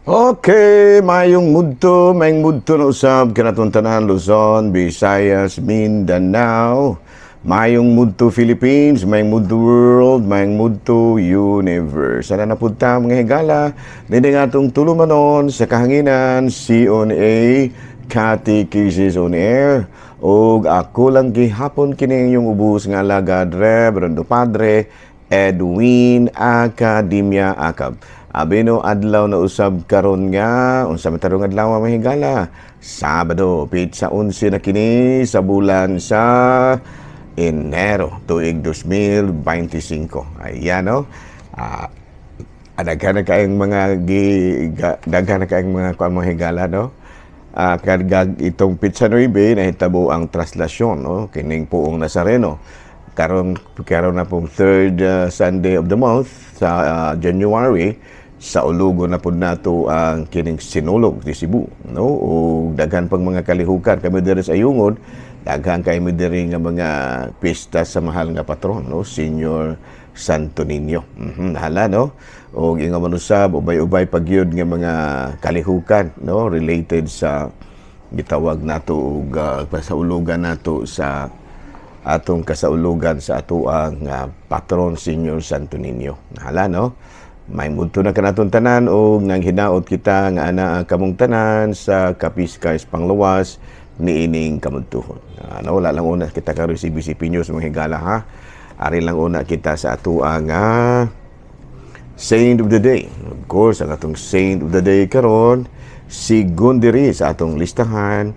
Okay, mayong mudto na usab kanatong tanan, Luzon, Visayas, Mindanao. Mayong mudto, Philippines, mayong mudto, world, mayong mudto, universe. Sana na pud ta, mga higala, nini nga atong tulumanon sa kahanginan, CONA, Catechesis on Air. Og ako lang gihapon kini inyong ubos nga alagad, Reverendo Padre Edwin Academia Acab. Abi no, adlaw na usab karon nga unsa man tarong adlaw, mga higala? Sabado, petsa 11 na kini sa bulan sa Enero, tuig 2025. Ayan, no. Daghan na kayong mga gi, ga, daghan na kayong mga kuan, mga higala, no. Kargag itong petsa 9 nahitabo ang traslasyon, no, kining Poong Nazareno. Karon karon na pong third Sunday of the month sa January, sa ulugo na pud nato ang kining Sinulog di Cebu, no, ug daghan pang mga kalihukan. Kami diri sa Ayungod, daghan kay mi diri nga mga pista sa mahal nga patron, no, Senior Santo Niño. Hala, no, ug ingon man usab, ubay-ubay pagyud nga mga kalihukan, no, related sa gitawag nato og pasaulugan nato sa atong kasaulugan sa atoang patron, Senior Santo Niño. Hala, no? May mudto na kanatong tanan og nang hinaot kita nga ana kamong tanan sa kapiskay panglawas niining kamudtuhon. Ano, wala lang una kita karon CBCP News, mga higala, ha. Ari lang una kita sa atoang Saint of the Day. Of course, ang atong Saint of the Day karon sigon diri sa atong listahan,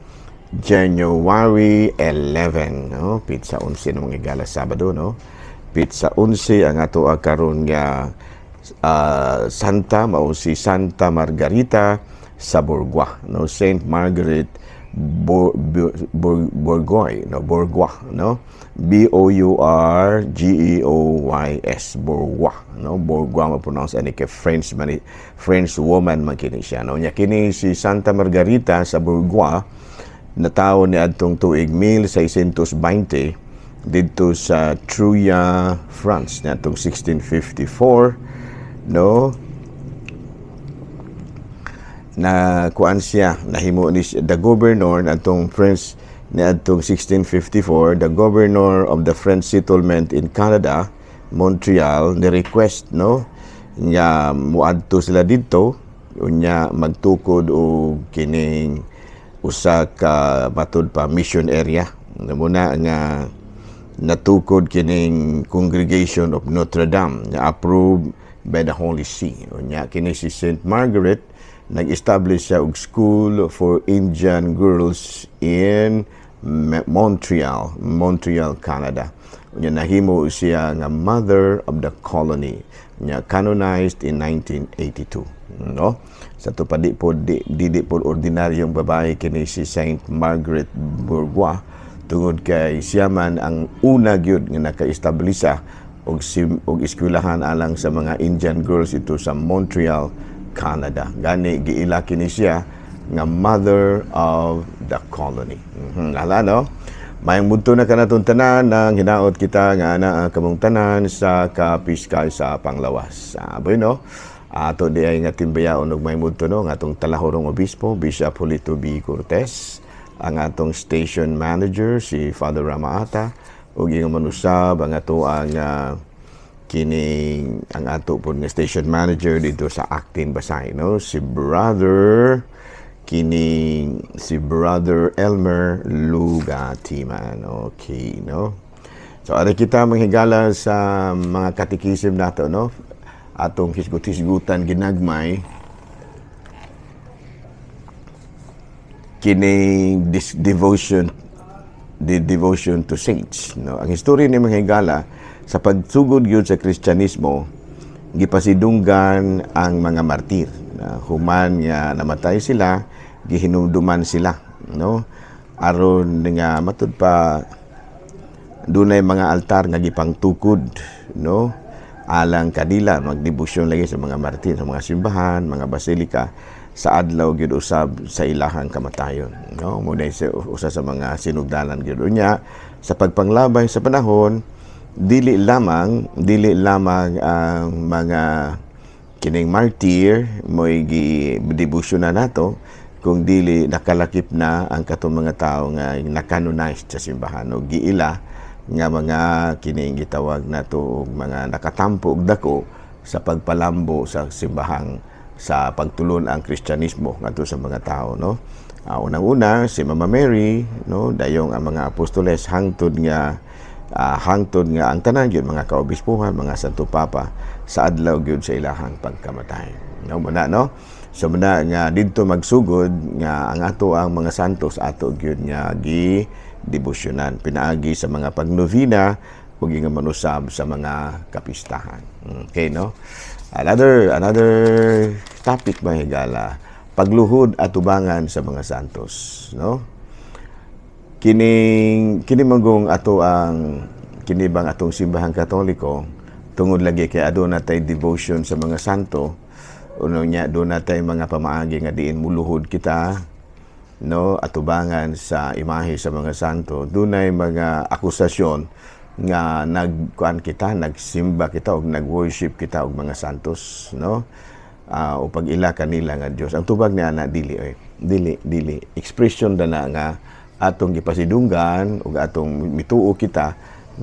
January 11, no? Petsa 11 ng mga higala, Sabado, no? Petsa 11, ang ato karon nga Santa mao si Santa Margarita sa Bourgeois, no? Saint Margaret Bourgeois, no? Bourgeois, no? B O U R G E O Y S, Bourgeois, no? Bourgeois ma pronounce ani kay French man, French woman man kini siya, no? Nya kini si Santa Margarita sa Bourgeois natawo ni adtong tuig 1620 didto sa Troyes, France, niadtong 1654, no? Na kuan siya, nahimo ni siya, the governor natong French niadtong 1654, the governor of the French settlement in Canada, Montreal, ni request, no, nga muadto sila didto unya magtukod og kining usa ka matud pa mission area. Muna nga natukod kining Congregation of Notre Dame nga approved by the Holy See. Unya kini si Saint Margaret nag-establish siya og school for Indian girls in Montreal, Montreal, Canada. Unya nahimo siya nga mother of the colony. Unya canonized in 1982. No? Sa to pa, di po di po ordinaryong babae kini si Saint Margaret Bourgeois tungod kay siya man ang una gyud nga naka-establisa og eskwelahan alang sa mga Indian girls ito sa Montreal, Canada. Gani giila kini siya nga mother of the colony. Hala, no? Mayong mudto na kanatong tanan, nang hinaot kita nga ana kamong tanan sa kapiskay sa panglawas. Aboy, no? Ato di ay nga timbayaon og may mudto, no, nga atong talahorong obispo, Bishop Julito B. Cortez, ang atong station manager si Father Ramaata, ug ingon man usab ang ato ang kining ang ato po nga station manager dito sa Actin Basay, no, si brother kining si Brother Elmer Lugatiman. Okay, no? So ari kita, mga higala, sa mga katikisim nato, no, atong hisgot-hisgutan ginagmay kining this devotion, the devotion to saints, no? Ang istorya ni, mga higala, sa pagsugod gyud sa Kristyanismo, gipasidunggan ang mga martir na human nga namatay sila, gihinumduman sila, no, aron nga matud pa dunay mga altar nga gipangtukod, no, alang kanila. Magdebosyon lagi sa mga martir sa mga simbahan, mga basilika, sa adlaw gyud usab sa ilahang kamatayon, no? Mo sa usa sa mga sinugdanan gyud. Unya sa pagpanglabay sa panahon, dili lamang ang mga kining Kining martyr mo'y gi debosyon na nato kung dili nakalakip na ang katong mga tao nga nakanonized sa simbahan o giila nga mga kining gitawag nato og mga nakatampo og dako sa pagpalambo sa simbahang, sa pagtulon ang Kristyanismo ngadto sa mga tao, no? Unang-una si Mama Mary, no, dayong ang mga apostoles, hangtod nga ang tanan gyud mga kaobispuhan, mga Santo Papa, sa adlaw gyud sa ilahang pagkamatay, no? Muna, no? So muna nga didto magsugod nga ang ato ang mga santos ato gyud nga gi debosyonan pinaagi sa mga pagnovena ug nga manusab sa mga kapistahan. Okay, no? Another topic, mga higala, pagluhod at tubangan sa mga santos, no? Kining kini manggong ato ang kini bang atong Simbahang Katoliko, tungod lagi kay aduna tay devotion sa mga santo, uno nya duna tay mga pamaagi nga diin muluhod kita, no, atubangan sa imahe sa mga santo, dunay mga akusasyon nga nagkuan kita, nagsimba kita og nag-worship kita og mga santos, no, o pag-ila kanila nga Dios. Ang tubag niya na, dili oy, dili, dili. Expression da na nga atong gipasidunggan ug atong mituo kita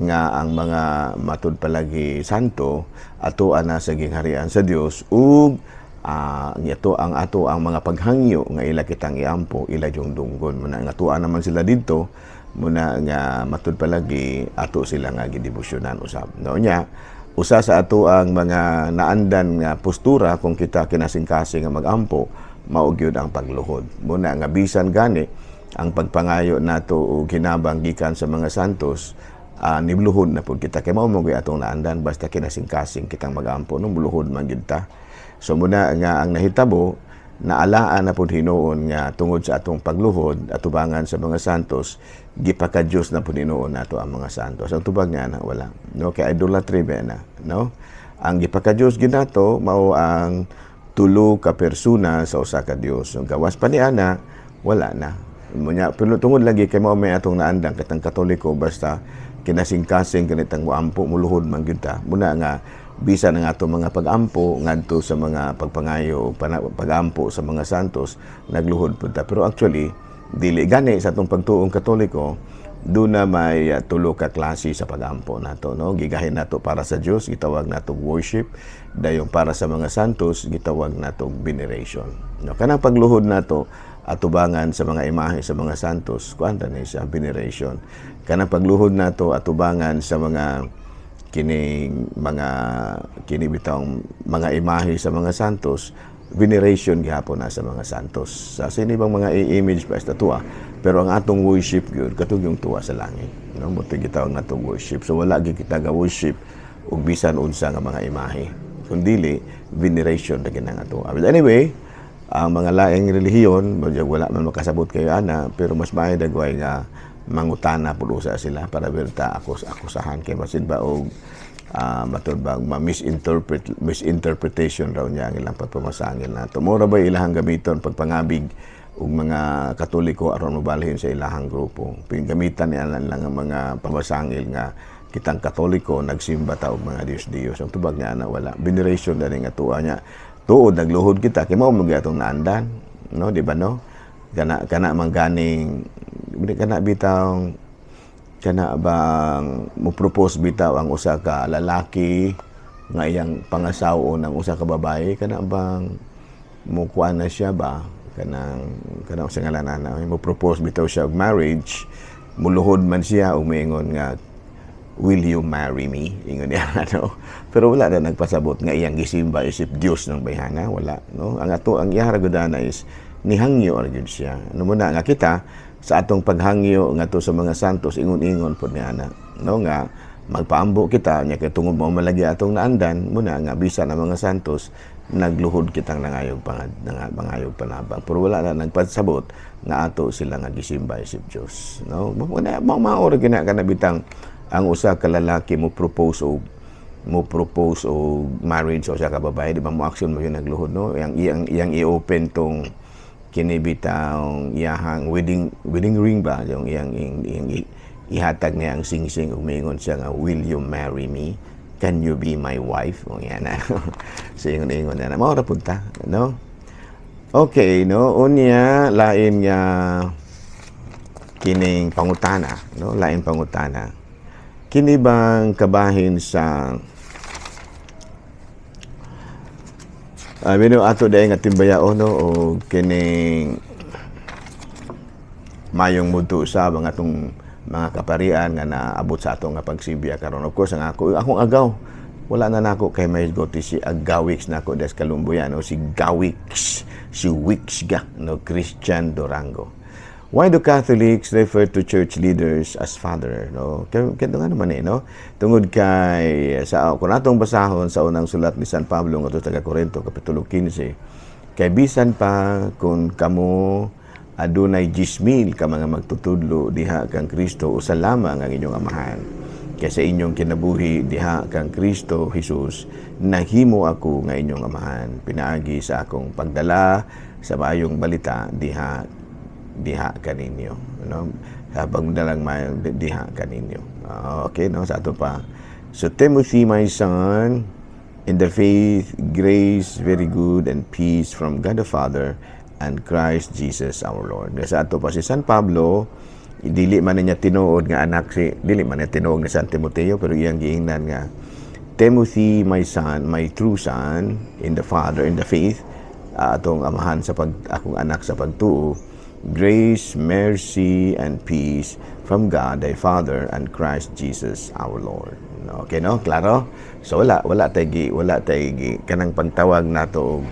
nga ang mga matud palagi santo ato ana sa gingharian sa Dios ug ato ang ato ang mga paghangyo nga ila kitang iampo, ila yung dunggon muna nga tuwa naman sila didto. Muna nga matud palagi ato sila nga gidebosyonan usab, no? Nya usa sa ato ang mga naandan nga postura kung kita kinasingkasing nga magampo, mao gyud ang pagluhod. Muna nga bisan gani ang pagpangayo nato og hinabang gikan sa mga santos, nibluhod na pud kita kay mao mo gyud atong naandan. Basta kinasingkasing kitang magampo, no, muluhod man gyud ta. So muna nga ang nahitabo, naalaan na pud hinuon nga tungod sa atong pagluhod atubangan sa mga santos, gipaka-Dios na pud hinuon nato ang mga santos. Ang tubag niya na, wala, no? Kay idolatry ba na, no? Ang gipaka-Dios ginato mao ang tulo ka persona sa usa ka Dios. Ang gawas pa ni ana, wala na. Munya pero tungod lagi kay mao may atong naandang katang Katoliko, basta kinasingkasing ganitang moampo, muluhod man gyud ta. Muna nga bisan ang atong mga pag-ampo ngadto sa mga pagpangayo o pag-ampo sa mga santos, nagluhod pud ta. Pero actually dili gani. Sa atong pagtuong Katoliko, doon na may tulo ka klase sa pag-ampo nato, no? Gigahin nato para sa Dios, gitawag nato worship. Dayon para sa mga santos, gitawag nato veneration, no? Kanang pagluhod nato atubangan sa mga imahe sa mga santos, kuan ni siya, veneration. Kanang pagluhod nato atubangan sa mga kining mga kini bitawng mga imahe sa mga santos, veneration gihapon na sa mga santos. Sa sinibang mga i-image pa estatua, pero ang atong worship gyud katong yung tuwa sa langit, no? Mo gitawag natong worship. So wala gyud kita ga worship og bisan unsa nga mga imahe, kundili veneration na ginang ato. But anyway, ang mga laing relihiyon wala man makasabot kayo ana, pero mas maayo dagway nga mangutana pud usa sila para berta ako akusahan kay basin ba og matud ba ma-misinterpret, misinterpretation raw niya ang ilang pagpamasangil na tumura ba ilahang gamiton pagpangabig og mga Katoliko aron mobalhin sa ilahang grupo. Pingamitan niya lang ang mga pamasangil nga kitang Katoliko nagsimba ta og mga Diyos-Diyos. Ang tubag niya na, wala. Veneration na nga tuwa niya. Tuod nagluhod kita kay mao mo atong naandan, no, di ba, no? Kana kana man ganing kana bitaw, kana bang mo propose bitaw ang usa ka lalaki nga iyang pangasaw ng usa ka babae, kana bang mo kuan na siya ba, kanang kanang sa ngalan ana, mo propose bitaw siya og marriage, muluhod man siya ug moingon nga, "Will you marry me?" Ingon niya, ano? Pero wala na nagpasabot nga iyang gisimba isip Dios ng bayhana, wala, no? Ang ato ang iya ra na is nihangyo ra gyud siya. Ano mo na nga kita sa atong paghangyo ngadto sa mga santos, ingon-ingon pod niya ana, no, nga magpaambo kita nya kay tungod mo malagi atong naandan. Muna nga bisan ang mga santos, nagluhod kitang nangayog pangad nangayog panabang, pero wala na nagpasabot nga ato sila nga gisimba isip Dios, no? Mo na mao mao ra gina kana bitang ang usa ka lalaki mo propose og marriage sa usa ka babae, di ba mo action mo yun, nagluhod, no? Yang iyang iyang i-open tong kini bitang iyahang wedding ring ba, yung iyang ihatag niya ang singsing ug moingon siya nga, "Will you marry me?" Can you be my wife?" O yan na. So ingon-ingon na. Mao ra pud ta, no? Okay, no? Unya, lain nga kining pangutana, no? Lain pangutana. Kini bang kabahin sa mino ato dahil nga timbayaon, no, o kining mayong mudto sa mga atong mga kaparian nga naabot sa atong nga pagsibya karon. Of course, ang ako akong agaw wala na nako kay may goti si Agawix nako des Kalumbuyan, no, si Gawix, si Wixga, no, Christian Durango. Why do Catholics refer to church leaders as father, no? Kay kay nga naman eh, no? Tungod kay sa kung atong basahon sa unang sulat ni San Pablo ngadto sa taga Corinto, kapitulo 15, kay bisan pa kung kamo adunay 10,000 ka mga magtutudlo diha kang Kristo, usa lamang ang inyong amahan. Kay sa inyong kinabuhi diha kang Kristo Jesus, nahimo ako nga inyong amahan pinaagi sa akong pagdala sa maayong balita diha diha kaninyo, no, sa pagdalang maayong diha kaninyo. Ah, okay, no, sa ato pa. So Timothy, my son in the faith, grace, very good, and peace from God the Father and Christ Jesus our Lord. Sa ato pa si San Pablo, dili man niya tinuod nga anak si, dili man niya tinuod ni San Timoteo, pero iyang giingnan nga Timothy, my son, my true son in the Father, in the faith, atong amahan sa pag akong anak sa pagtuo, grace, mercy, and peace from God the Father and Christ Jesus our Lord. Okay, no? Klaro? So wala tay gi kanang pagtawag nato og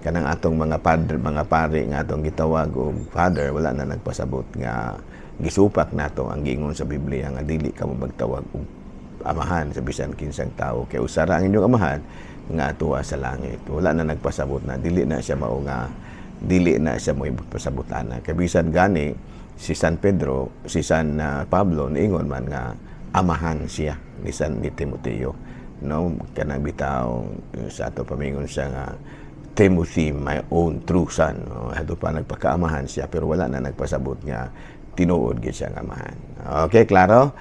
kanang atong mga padre, mga pari nga atong gitawag og father, wala na nagpasabot nga gisupak nato ang giingon sa Biblia nga dili ka mo magtawag og amahan sa bisan kinsang tao kay usa ra ang inyong amahan nga atuwa sa langit. Wala na nagpasabot na dili na siya mao nga dili na siya mo pasabutan na. Kay bisan gani si San Pedro, si San Pablo niingon man nga amahan siya ni San ni Timoteo. No, kanang bitaw sa ato pamingon siya nga Timothy, my own true son. No, ato pa nagpakaamahan siya pero wala na nagpasabot nga tinuod gid siya nga amahan. Okay, klaro?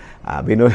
Bino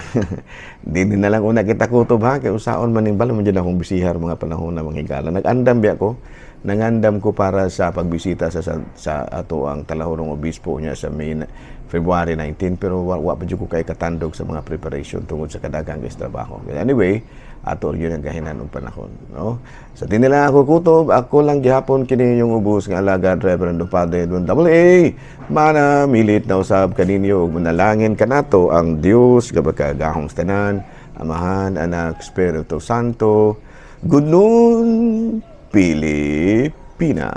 di na lang una kita kutob ha, kay usaon man ning balo man jud akong bisihar mga panahon na mga higala. Nag-andam biya ko. Nangandam ko para sa pagbisita sa ato ang Talahurong Obispo niya sa May February 19, pero wa pa jud ko kay katandog sa mga preparation tungod sa kadaghang kay trabaho. Anyway, ato yun ang gahinan og panahon, no? Sa so, lang ako kutob, ako lang gihapon kini yung ubos nga alagad, Reverendo Padre Edwin Double A. Mana milit na usab kaninyo ug manalangin kanato ang Dios nga makagagahom sa tanan, Amahan, Anak, Espiritu Santo. Good noon, Pilipinas.